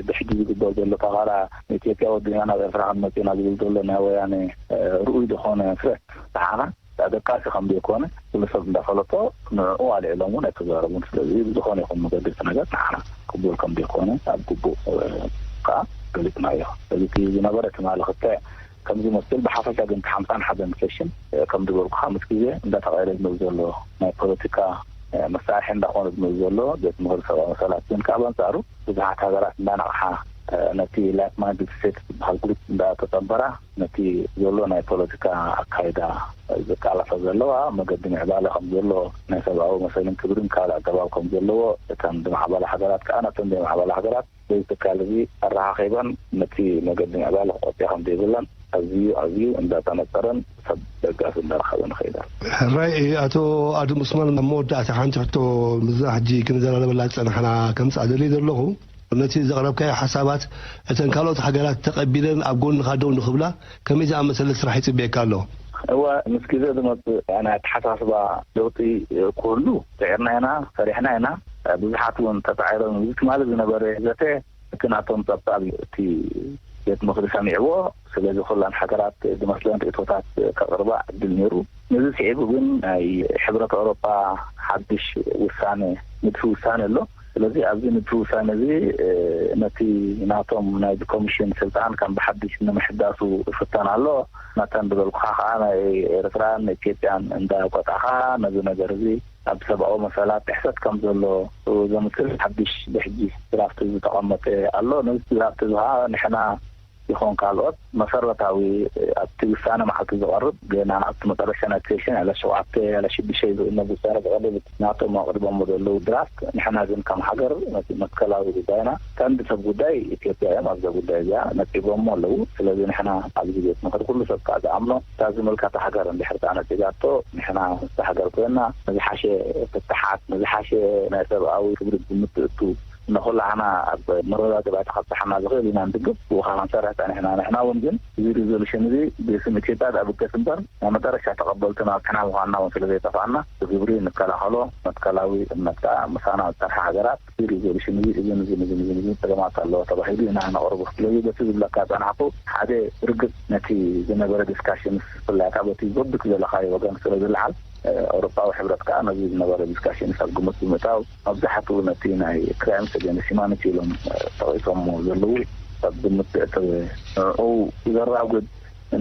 ብሕጂ ዝግበር ዘሎ ተቓላ ንኢትዮጵያ ወዲና ናብ ኤርትራ ክንመጽእ ኢና ዝብል ዘሎ ናይ ወያነ ርኡይ ዝኾነ ፍረት ንዓና ኣደቃሲ ከም ዘይኮነ ኩሉ ሰብ እንዳፈለጦ ንዕኡ ኣልዒሎም እውን ኣይተዛረቡን። ስለዚ ብዝኾነ ይኹን መገዲ እቲ ነገር ንዓና ቅቡል ከም ዘይኮነ ኣብ ግቡእ ከዓ ገሊጽናዮ። ስለዚ እቲ ዝነበረ ትማሊ ክተ ከም ዝመስል ብሓፈሻ ግን ሓምሳን ሓደን ሴሽን ከም ዝበልኩኻ ምስ ግዜ እንዳተቐየረ ዝመጽእ ዘሎ ናይ ፖለቲካ መሳርሒ እንዳኾነ ዝመጽእ ዘሎ ቤት ምኽሪ ሰብኣዊ መሰላት ግን ከዓ በንጻሩ ብዙሓት ሃገራት እንዳነቕሓ ነቲ ላይክ ማይንድድ ስቴትስ ዝበሃል ግሩፕ እንዳተጸንበራ ነቲ ዘሎ ናይ ፖለቲካ ኣካይዳ ዝቃላሳ ዘለዋ መገዲ ምዕባለ ከም ዘሎ ናይ ሰብኣዊ መሰልን ክብርን ካልእ ኣገባብ ከም ዘለዎ እተን ዝማዕበላ ሃገራት ከዓ ነተን ዘይማዕበላ ሃገራት በዚ ትካል እዚ ኣረኻኺበን ነቲ መገዲ ምዕባለ ክቆጥያ ከም ዘይብለን ኣዝዩ ኣዝዩ እንዳተነጸረን ሰብ ደጋፊ እንዳረኸበን ይኸይዳል። ሕራይ ኣቶ ኣድም ዑስማን ኣብ መወዳእታ ሓንቲ ሕቶ ምስዛ ሕጂ ክንዘራረበላ ዝጸናሕና ከምጽኣ ደልየ ዘለኹ ነቲ ዘቕረብካዮ ሓሳባት እተን ካልኦት ሃገራት ተቐቢለን ኣብ ጎንኻ ደው ንኽብላ ከመይ ዝኣመሰለ ስራሕ ይጽበየካ ኣሎ? እወ ምስ ግዜ ዝመጽእ ናይ ኣተሓሳስባ ለውጢ ክህሉ ጽዒርና ኢና፣ ሰሪሕና ኢና። ብዙሓት እውን ተጻዒሮም እዚ ትማሊ ዝነበረ ዘተ እቲ ናቶም ጸብጻብ እዩ። እቲ ቤት ምኽሪ ሰሚዕዎ። ስለዚ ኩላን ሃገራት ዝመስለን ርእቶታት ከቕርባ ዕድል ነይሩ። ነዚ ስዒቡ ግን ናይ ሕብረት ኣውሮፓ ሓድሽ ውሳነ ንድፊ ውሳነ ኣሎ። ስለዚ ኣብዚ ንድፊ ውሳነ እዚ ነቲ ናቶም ናይ ኮሚሽን ስልጣን ከም ብሓድሽ ንምሕዳሱ ይፍተን ኣሎ። ናተን ዝበልኩኻ ከዓ ናይ ኤርትራን ኢትዮጵያን እንዳቆጣኻ ነዚ ነገር እዚ ኣብ ሰብኣዊ መሰላት ጥሕሰት ከም ዘሎ ዘምስል ሓድሽ ብሕጂ ድራፍት ዝተቐመጠ ኣሎ። ነዚ ድራፍት እዚ ከዓ ንሕና ይኹን ካልኦት መሰረታዊ ኣብቲ ውሳነ መዓልቲ ዝቐርብ ገና ኣብቲ መጨረሻ ናይ ሴሽን ያለ ሸውዓተ ያለ ሽዱሽተ ዝእነ ውሳነ ዝቐርብ ናቶም ኣቕሪቦሞ ዘለዉ ድራፍት ንሕና ግን ከም ሃገር ነቲ መትከላዊ ጉዳይና ቀንዲ ሰብ ጉዳይ ኢትዮጵያ እዮም። ኣብዛ ጉዳይ እዚኣ ነጢቦሞ ኣለዉ። ስለዚ ንሕና ኣብዚ ቤት ምኽሪ ኩሉ ሰብ ከዓ ዝኣምኖ እታ ዝምልከታ ሃገር እንድሕር ከዓ ነጺጋቶ ንሕና ምስቲ ሃገር ኮይና ንዝሓሸ ፍትሓት ንዝሓሸ ናይ ሰብኣዊ ክብሪ ግምት ትእቱ ንኹላህና ኣብ መረዳድባቲ ከብጽሓና ዝኽእል ኢና ንድግፍ ብኡ ከዓ ክንሰርሕ ጸኒሕና። ንሕና እውን ግን እዚ ሪዞሉሽን እዚ ብስም ኢትዮጵያ ዝኣብገስ እምበር ናይ መጨረሻ ተቐበልቲ ናብትና ምዃንና እውን ስለ ዘይጠፍኣና ብግብሪ ንከላኸሎ መትከላዊ እምነት ከዓ ምሳና ዝሰርሓ ሃገራት እዚ ሪዞሉሽን እዚ እዝን እዝን እዝን እዝን እዝን ጸገማት ኣለዎ ተባሂሉ ኢና ነቕርቦ። ስለዚ በቲ ዝብለካ ጸናሕኩ ሓደ ርግጽ ነቲ ዝነበረ ዲስካሽንስ ብፍላይ ከዓ በቲ በብክ ዘለኻዮ ወገን ስለ ዝለዓል ኣውሮፓዊ ሕብረት ከዓ ነዚ ዝነበረ ዲስካሽንስ ኣብ ግምት ብምእታው መብዛሕትኡ ነቲ ናይ ክራይምስ ኣገንስት ሂማኒቲ ኢሎም ጠቒሶሞ ዘለዉ ኣብ ግምት ዘእተወ ንዕኡ ዘራጉድ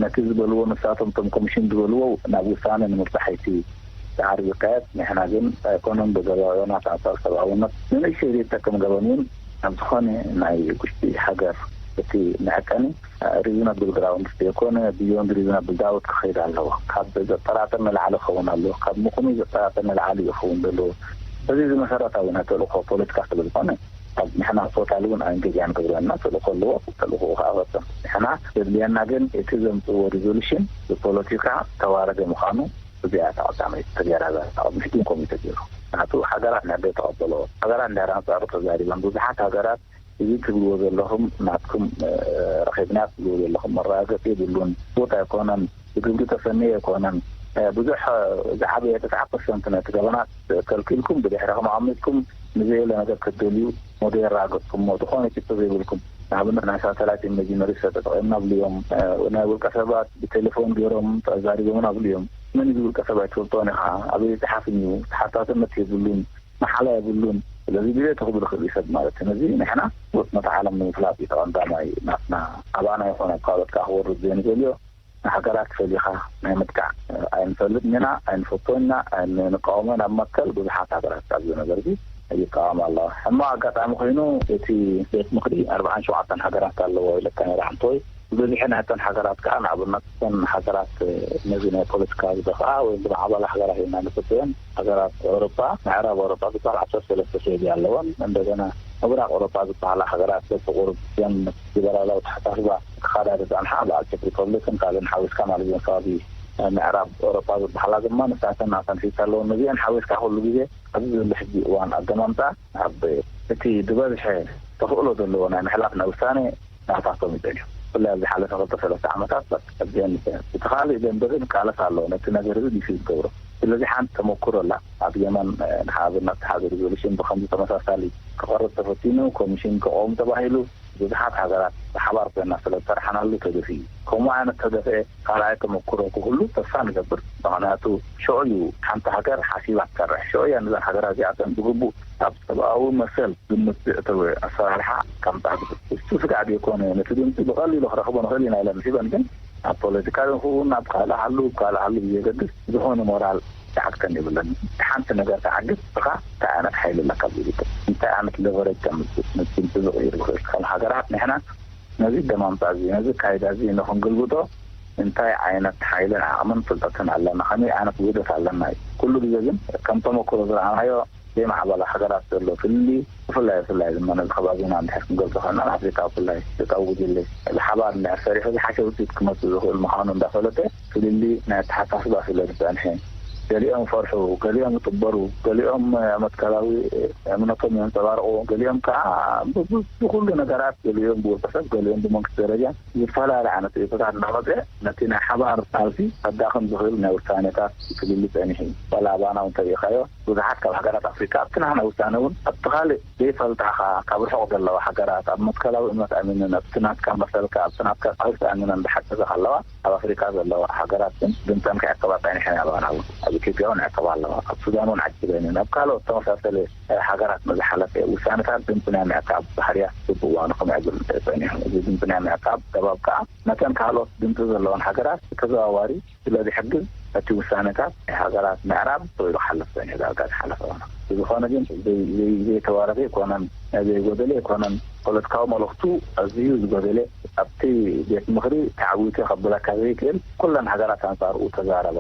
ነቲ ዝበልዎ ንሳቶም እቶም ኮሚሽን ዝበልዎ ናብ ውሳነ ንምብጻሕ እቲ ጻዕሪ ዝካየድ ንሕና ግን ኣይኮነን ብዘባውያናት ኣንጻር ሰብኣውነት ንንእሽተይ ዘይጠቅም ገበን እውን ኣብ ዝኾነ ናይ ውሽጢ ሃገር እቲ መዐቀኒ ሪዝናብል ግራውንድ ዘይኮነ ብዮንድ ሪዝናብል ዳውት ክኸይድ ኣለዎ። ካብ ዘጠራጥር ንላዕሊ ክኸውን ኣለዎ። ካብ ምኹኑ ዘጠራጥር ንላዕሊ እዩ ክኸውን ዘለዎ። እዚ እዚ መሰረታዊ ናይ ተልእኮ ፖለቲካ ስለ ዝኾነ ኣብ ንሕና ቶታል እውን ኣንገጃ ንገብረና ተልእኮ ኣለዎ። ተልእኮ ከዓ ፈጸም ንሕና ዘድልየና ግን እቲ ዘምፅዎ ሪዞሉሽን ብፖለቲካ ተዋረደ ምዃኑ እዚኣ ተቐዳመይ ተገይራ እዛ ተቐድሚሕቲ ኮሚቴ ገይሩ ናቱ ሃገራት ናይ ተቐበሎ ሃገራት ናይ ኣንጻሩ ተዛሪበን ብዙሓት ሃገራት እዚ ትብልዎ ዘለኹም ናትኩም ረኺብና ትብልዎ ዘለኹም መረጋገፂ የብሉን። ቦታ ኣይኮነን ብግብሪ ተሰነየ ኣይኮነን። ብዙሕ ዝዓበየ ተስዓ ፐርሰንት ነቲ ገበናት ከልኪልኩም ብድሕርኹም ኣቐሚጥኩም ንዘየለ ነገር ክትደልዩ ሞዴል ረጋገፅኩሞ ዝኾነ ጭብጢ ዘይብልኩም ንኣብነት ናይ ሳተላይት ኢሜጅነሪ ተጠቂምና ብልዮም ናይ ውልቀ ሰባት ብቴሌፎን ገይሮም ተዛሪቦምን ኣብልዮም መን እዚ ውልቀ ሰብ ኣይትፈልጦን ኢኻ ኣበይ ዝሓፍን እዩ ተሓታትነት የብሉን መሓላ የብሉን ስለዚ ድሌት ክብል ይኽእል እዩ ሰብ ማለት እዩ ነዚ ንሕና ወጥመት ዓለም ንምፍላጥ እዩ ተቐንዳማይ ናትና ኣባና ይኾነ ኣብ ካልኦት ከዓ ክወርድ ዘይንደልዮ ንሃገራት ፈሊኻ ናይ ምጥቃዕ ኣይንፈልጥ ኢና ኣይንፈቶን ኢና ኣይንቃወሞን ኣብ መከል ብዙሓት ሃገራት ኣብዚ ነገር እዚ ይቃወም ኣለዋ ሕማቕ ኣጋጣሚ ኮይኑ እቲ ቤት ምኽሪ ኣርባዓን ሸውዓተን ሃገራት ኣለዎ ኢለካ ነይረ ሓንቶይ ብብዝሒ ናይተን ሃገራት ከዓ ንኣብነት እተን ሃገራት ነዚ ናይ ፖለቲካ ዝደፍኣ ወይ ድማ ኣባል ሃገራት ኢና ንፍትየን ሃገራት ኤውሮጳ ምዕራብ ኤውሮጳ ዝበሃል ዓሰርተ ሰለስተ ሴቪ ኣለወን እንደገና ምብራቅ ኤውሮጳ ዝበሃላ ሃገራት በብቁሩብ እዘን ሊበራላዊ ተሓሳስባ ክኻዳ ዝጸንሓ በዓል ቸክ ሪፐብሊክን ካልእን ሓዊስካ ማለት እዘን ከባቢ ምዕራብ ኤውሮጳ ዝበሃላ ድማ ንሳተን ናተን ሒዛ ኣለወን ነዚአን ሓዊስካ ኩሉ ግዜ ኣብዚ ዘሎ ሕጂ እዋን ኣገማምፃ ኣብ እቲ ዝበዝሐ ተኽእሎ ዘለዎ ናይ ምሕላፍ ናይ ውሳኔ ናታቶም ይደልዩ ብፍላይ ኣብ ዝሓለፈ ክልተ ሰለስተ ዓመታት ኣብዚአን እቲ ካልእ ዘንበሪ ንቃለስ ኣለዎ ነቲ ነገር እዚ ዲፊ ዝገብሮ ስለዚ ሓንቲ ተመክሮ ኣላ። ኣብ የመን ንኣብነት ሓደ ሪዞሉሽን ብከምዚ ተመሳሳሊ ክቐርብ ተፈቲኑ ኮሚሽን ክቆም ተባሂሉ ብዙሓት ሃገራት ብሓባር ኮይና ስለ ዝሰርሓናሉ ተደፊ እዩ። ከምኡ ዓይነት ተደፍአ ካልኣይ ተመክሮ ክህሉ ተስፋ ንገብር። ምክንያቱ ሽዑ እዩ ሓንቲ ሃገር ሓሲባ ትሰርሕ። ሽዑ እያ ነዘን ሃገራት እዚኣተን ብግቡእ ኣብ ሰብኣዊ መሰል ግምት ዘእተወ ኣሰራርሓ ከምፃ ትብል። እሱ ስጋዕ ዘይኮነ ነቲ ድምፂ ብቐሊሉ ክረኽቦ ንኽእል ኢና ኢለን ሒበን ግን ኣብ ፖለቲካ ይኹን ኣብ ካልእ ሃሉ ካልእ ሃሉ ብዘየገድስ ዝኾነ ሞራል ተዓግተን የብለን። ሓንቲ ነገር ተዓግት ብኻ እንታይ ዓይነት ሓይሊ ኣለካ ዝብል እንታይ ዓይነት ለቨረጅ ከምፅእ ነቲ ድምፂ ዝቕይር ይኽእል ከም ሃገራት ንሕና ነዚ ደማምፃ እዚ ነዚ ካይዳ እዚ ንክንግልብጦ እንታይ ዓይነት ሓይልን ዓቕምን ፍልጠትን ኣለና ከመይ ዓይነት ውህደት ኣለና እዩ። ኩሉ ግዜ ግን ከም ተመክሮ ዝረኣናዮ ዘይማዕበላ ሃገራት ዘሎ ፍልልይ ብፍላይ ብፍላይ ድማ ነዚ ከባቢና እንድሕር ክንገልፆ ከና ኣፍሪካ ብፍላይ ደቃዊ ጉጅለ ብሓባር እንድሕር ሰሪሑ ዝሓሸ ውፅኢት ክመፅእ ዝኽእል ምዃኑ እንዳፈለጠ ፍልልይ ናይ ኣተሓሳስባ ስለ ዝፀንሐ ገሊኦም ይፈርሑ፣ ገሊኦም ይጥበሩ፣ ገሊኦም መትከላዊ እምነቶም የንፀባርቑ፣ ገሊኦም ከዓ ብኩሉ ነገራት ገሊኦም ብውልቀሰብ ገሊኦም ብመንግስቲ ደረጃ ዝተፈላለየ ዓይነት ርእቶታት እናመፀ ነቲ ናይ ሓባር ቃልሲ ከዳኽም ዝኽእል ናይ ውሳኔታት ክልሊ ፀኒሑ እዩ። ዋላ ኣባና እውን ተሪኢኻዮ ብዙሓት ካብ ሃገራት ኣፍሪካ ኣብቲ ናህና ውሳነ እውን ኣብቲ ካልእ ዘይፈልጣኻ ካብ ርሑቕ ዘለዋ ሃገራት ኣብ መትከላዊ እምነት ኣሚነን ኣብቲ ናትካ መሰልካ ኣብቲ ናትካ ቃልሲ ኣሚነን ዝሓገዛ ከለዋ ኣብ ኣፍሪካ ዘለዋ ሃገራት ግን ድምፀን ከዕቅባ ፀኒሐን እያ። ኣባና እውን ኣብ ኢትዮጵያ እውን ዕቅባ ኣለዋ። ኣብ ሱዳን እውን ዓቂበን እየን። ኣብ ካልኦት ተመሳሰለ ሃገራት ንዝሓለፈ ውሳነታት ድምፂ ናይ ምዕቃብ ባህርያ ብብእዋኑ ክምዕብል ፀኒሑ። እዚ ድምፂ ናይ ምዕቃብ ደባብ ከዓ መጠን ካልኦት ድምፂ ዘለዎን ሃገራት ብተዘዋዋሪ ስለ ዝሕግዝ እቲ ውሳነታት ናይ ሃገራት ምዕራብ ተባሂሉ ክሓልፍ ኮይኑ ዳርጋ ዝሓለፈ ሆነ። ብዝኾነ ግን ዘይተዋረደ ኣይኮነን፣ ዘይጎደለ ኣይኮነን። ፖለቲካዊ መልእኽቱ ኣዝዩ ዝጎደለ ኣብቲ ቤት ምኽሪ ተዓዊተ ከብለካ ዘይክእል ኩለን ሃገራት ኣንፃርኡ ተዛረባ።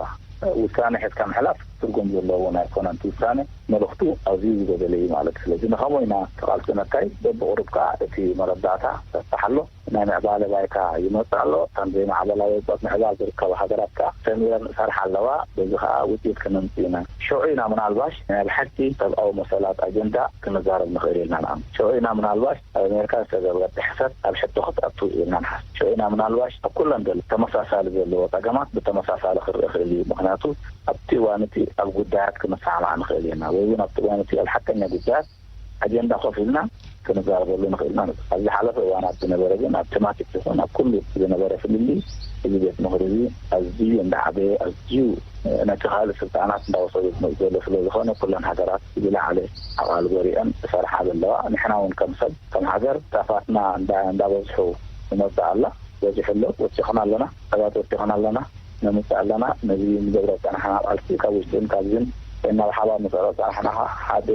ውሳነ ሒዝካ ምሕላፍ ትርጉም ዘለዎ እውን ኣይኮነን። እቲ ውሳነ መልእኽቱ ኣዝዩ ዝጎደለ እዩ ማለት። ስለዚ ንኸምኡ ኢና ተቓልሲ ነካይድ። በብቑሩብ ከዓ እቲ መረዳእታ ሰፍሕ ኣሎ። ናይ ምዕባለ ባይታ ይመጽእ ኣሎ። እተን ዘይማዕበላ ወይ ኣብ ምዕባል ዝርከባ ሃገራት ከኣ ሰሚረን ይሰርሓ ኣለዋ። በዚ ከኣ ውጽኢት ክነምጽእ ኢና። ሽዑ ኢና ምናልባሽ ናይ ብሓቂ ሰብኣዊ መሰላት ኣጀንዳ ክንዛረብ ንኽእል ኢልና ንኣምን። ሽዑ ኢና ምናልባሽ ኣብ ኣሜሪካ ዝተገብረ ጥሕሰት ኣብ ሕቶ ክትኣቱ ኢልና ንሓስብ። ሽዑ ኢና ምናልባሽ ኣብ ኩለን ዘሎ ተመሳሳሊ ዘለዎ ጸገማት ብተመሳሳሊ ክርኢ ክእል እዩ። ምኽንያቱ ኣብቲ እዋን እቲ ኣብ ጉዳያት ክንሰማማዕ ንኽእል ኢና ወይ እውን ኣብቲ እዋን እቲ ኣብ ሓቀኛ ጉዳያት ኣጀንዳ ኮፍ ኢልና ክንዛረበሉ ንኽእል ኢና። ኣብ ዝሓለፈ እዋናት ዝነበረ ግን ኣብ ቴማቲክ ይኹን ኣብ ኩሉ ዝነበረ ፍልልይ እዚ ቤት ምኽሪ እዚ ኣዝዩ እንዳዓበየ ኣዝዩ ነቲ ካልእ ስልጣናት እንዳወሰዱ ዝመፁ ዘሎ ስለ ዝኾነ ኩለን ሃገራት ዝለዓለ ኣቓልቦ ሪአን ዝሰርሓ ዘለዋ። ንሕና እውን ከም ሰብ ከም ሃገር ጣፋትና እንዳ- እንዳበዝሑ ይመፅእ ኣላ። በዚሑ ኣሎ። ወሲኽና ኣለና። ሰባት ወሲኽና ኣለና። ነምፅእ ኣለና። ነዚ ንገብሮ ዝፀናሕና ቃልሲ ካብ ውሽጥን ካብዝን ናብ ሓባር ንፀሮ ዝፀናሕና ሓደ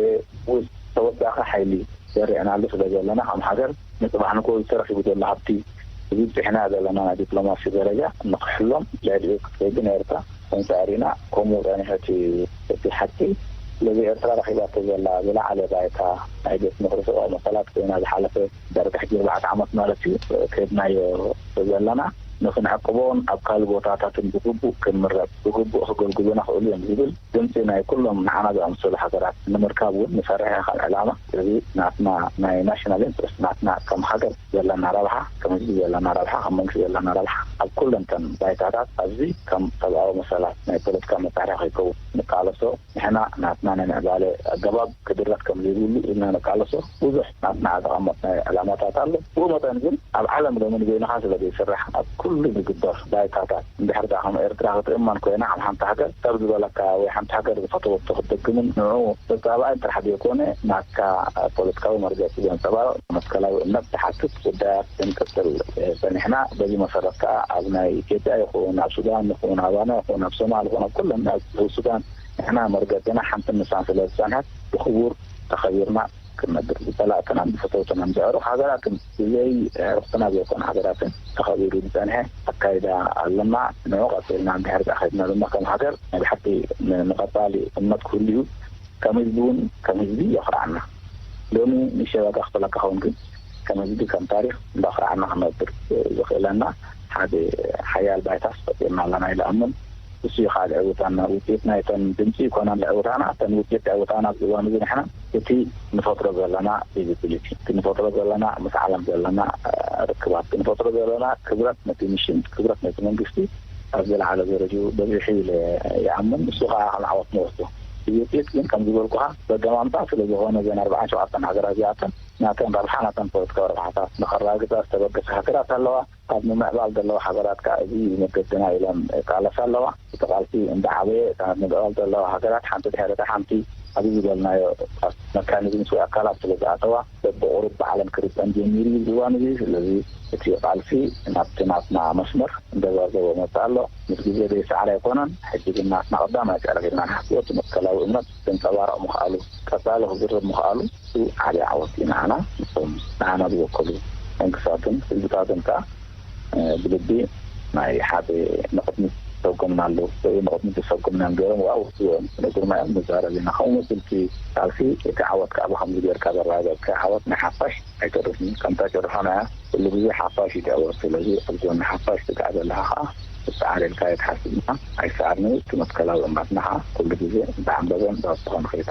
ውስ ተወሳኺ ሓይሊ ዘሪዕናሉ ስለ ዘለና ከም ሃገር ንፅባሕ ንኮ ዝተረኪቡ ዘሎ ሃብቲ እዚ ብፅሕና ዘለና ናይ ዲፕሎማሲ ደረጃ ንክሕሎም ልዕሊኡ ክትከይድ ኤርትራ ተንፃሪና ከምኡ ፀኒሐ እቲ እቲ ሓቂ ስለዚ ኤርትራ ረኪባቶ ዘላ ዝለዓለ ባይታ ናይ ቤት ምኽሪ ሰብኣዊ መሰላት ኮይና ዝሓለፈ ዳርጋ ሕጂ ኣርባዕተ ዓመት ማለት እዩ ከድናዮ ዘለና ንክንዕቅቦን ኣብ ካልእ ቦታታትን ብግቡእ ክንምረፅ ብግቡእ ክገልግሉና ክእሉ እዮም ዝብል ድምፂ ናይ ኩሎም ንዓና ዝኣምሰሉ ሃገራት ንምርካብ እውን ንሰርሕ ኢኻ ዕላማ። እዚ ናትና ናይ ናሽናል ኢንትረስት ናትና ከም ሃገር ዘለና ረብሓ ከም ህዝቢ ዘለና ረብሓ ከም መንግስቲ ዘለና ረብሓ ኣብ ኩለንተን ባይታታት ኣብዚ ከም ሰብኣዊ መሰላት ናይ ፖለቲካ መሳርሒ ከይከውን ንቃለሶ። ንሕና ናትና ናይ ምዕባለ ኣገባብ ክድረት ከም ዘይብሉ ኢልና ንቃለሶ። ብዙሕ ናትና ዘቐመጥናዮ ዕላማታት ኣሎ። ብኡ መጠን ግን ኣብ ዓለም ሎሚ ንበይንኻ ስለ ዘይስራሕ ኣብ ኩሉ ዝግበር ባይታታት እንድሕር ደኣ ከም ኤርትራ ክትእመን ኮይና ከም ሓንቲ ሃገር ሰብ ዝበለካ ወይ ሓንቲ ሃገር ዝፈተወቶ ክትደግምን ንዕኡ ዘጻባእን ጥራሕ ዘይኮነ ናትካ ፖለቲካዊ መርገጺ ዘንጸባርቕ መትከላዊ እምነት ዝሓትት ጉዳያት ክንቅጽል ጸኒሕና። በዚ መሰረት ከኣ ኣብ ናይ ኢትዮጵያ ይኹን ኣብ ሱዳን ይኹን ኣባና ይኹን ኣብ ሶማል ይኹን ኣብ ኩለን ኣብ ሱዳን ንሕና መርገጺና ሓንትን ንሳን ስለ ዝጸንሐት ብኽቡር ተኸቢርና ክነብር ብጸላእትናን ብፈተውትናን ዘዕሩኽ ሃገራትን ብዘይ ዕሩኽትና ዘይኮነ ሃገራትን ተኸቢሩ ዝጸንሐ ኣካይዳ ኣለና። ንዑ ቀጺልና እንድሕር ደኣ ከድና ድማ ከም ሃገር ናይ ብሓቂ ን- ንቐጻሊ እምነት ክህሉ እዩ። ከም ህዝቢ እውን ከም ህዝቢ የኹርዓና። ሎሚ ንሸበካ ክፍለካ ኸውን ግን ከም ህዝቢ ከም ታሪኽ እንዳኹርዓና ክነብር ዝኽእለና ሓደ ሓያል ባይታስ ፈጢርና ኣለና ኢለ ኣምን። እሱ እዩ ከዓ ዝዕውታና ውፅኢት ናይተን ድምፂ ይኮናን ዝዕውታና እተን ውፅኢት ዝዕውታና ኣብዚ እዋን እዚ ንሕና እቲ ንፈጥሮ ዘለና ፊዚቢሊቲ እቲ ንፈጥሮ ዘለና ምስ ዓለም ዘለና ርክባት እቲ ንፈጥሮ ዘለና ክብረት ነቲ ሚሽን ክብረት ነቲ መንግስቲ ኣብ ዝለዓለ ደረጃ በዚሑ ኢለ ይኣምን። እሱ ከዓ ከም ዓወት ንወስዶ። እዚ ውፅኢት ግን ከም ዝበልኩኻ በገማምታ ስለ ዝኾነ እዘን ኣርባዓን ሸውዓተን ሃገራት እዚኣተን ናተን ረብሓ፣ ናተን ፖለቲካዊ ረብሓታት ንኸረጋግፃ ዝተበገሳ ሃገራት ኣለዋ። ኣብ ምምዕባል ዘለዋ ሃገራት ከዓ እዚ እዩ መገድና ኢለን ቃለሳ ኣለዋ። እቲ ቃልሲ እንዳዓበየ እታ ምምዕባል ዘለዋ ሃገራት ሓንቲ ድሕሪ እታ ሓንቲ ኣብዚ ዝበልናዮ መካኒዝምስ ወይ ኣካላት ስለ ዝኣተዋ በብቑሩብ ባዕለን ክርፀን ጀሚሩ እዩ ዝዋን እዚ። ስለዚ እቲ ቃልሲ ናብቲ ናትና መስመር እንደዛዘቦ መፅእ ኣሎ። ምስ ግዜ ዘይሰዓር ኣይኮነን። ሕጂ ግን ናትና ቀዳማይ ፃዕሪ ጌርና ንሓስቦ እቲ መትከላዊ እምነት ዘንፀባረቕ ምኽኣሉ፣ ቀፃሊ ክዝርብ ምኽኣሉ፣ እሱ ዓብዪ ዓወት እዩ ንዓና። ንሶም ንዓና ዝወከሉ መንግስታትን ህዝብታትን ከዓ ብልቢ ናይ ሓደ ንቕድሚት ሰጉምና ኣለዉ። ንቕድሚት ዝሰጉምና እዮም ገይሮም። ዋው እዮም ንግርማ እዮም ንዛረብ ኢና። ከምኡ ስልቲ ቃልሲ እቲ ዓወት ከዓ ብኸምዚ ጌርካ ዘረጋገፅካ ዓወት ናይ ሓፋሽ ኣይተርፍን። ከምታ ጭርሖና እያ፣ ኩሉ ግዜ ሓፋሽ እዩ ዓወት። ስለዚ ኣብ ጎኒ ሓፋሽ ትጋዕ ዘለኻ ከዓ ትሰዓር ኢልካ ኣይትሓስብ ኢና። ኣይሰዓርኒ። እቲ መትከላዊ እምነትና ከዓ ኩሉ ግዜ እንዳዓንበበን እንዳወሰኸን ከይዳ።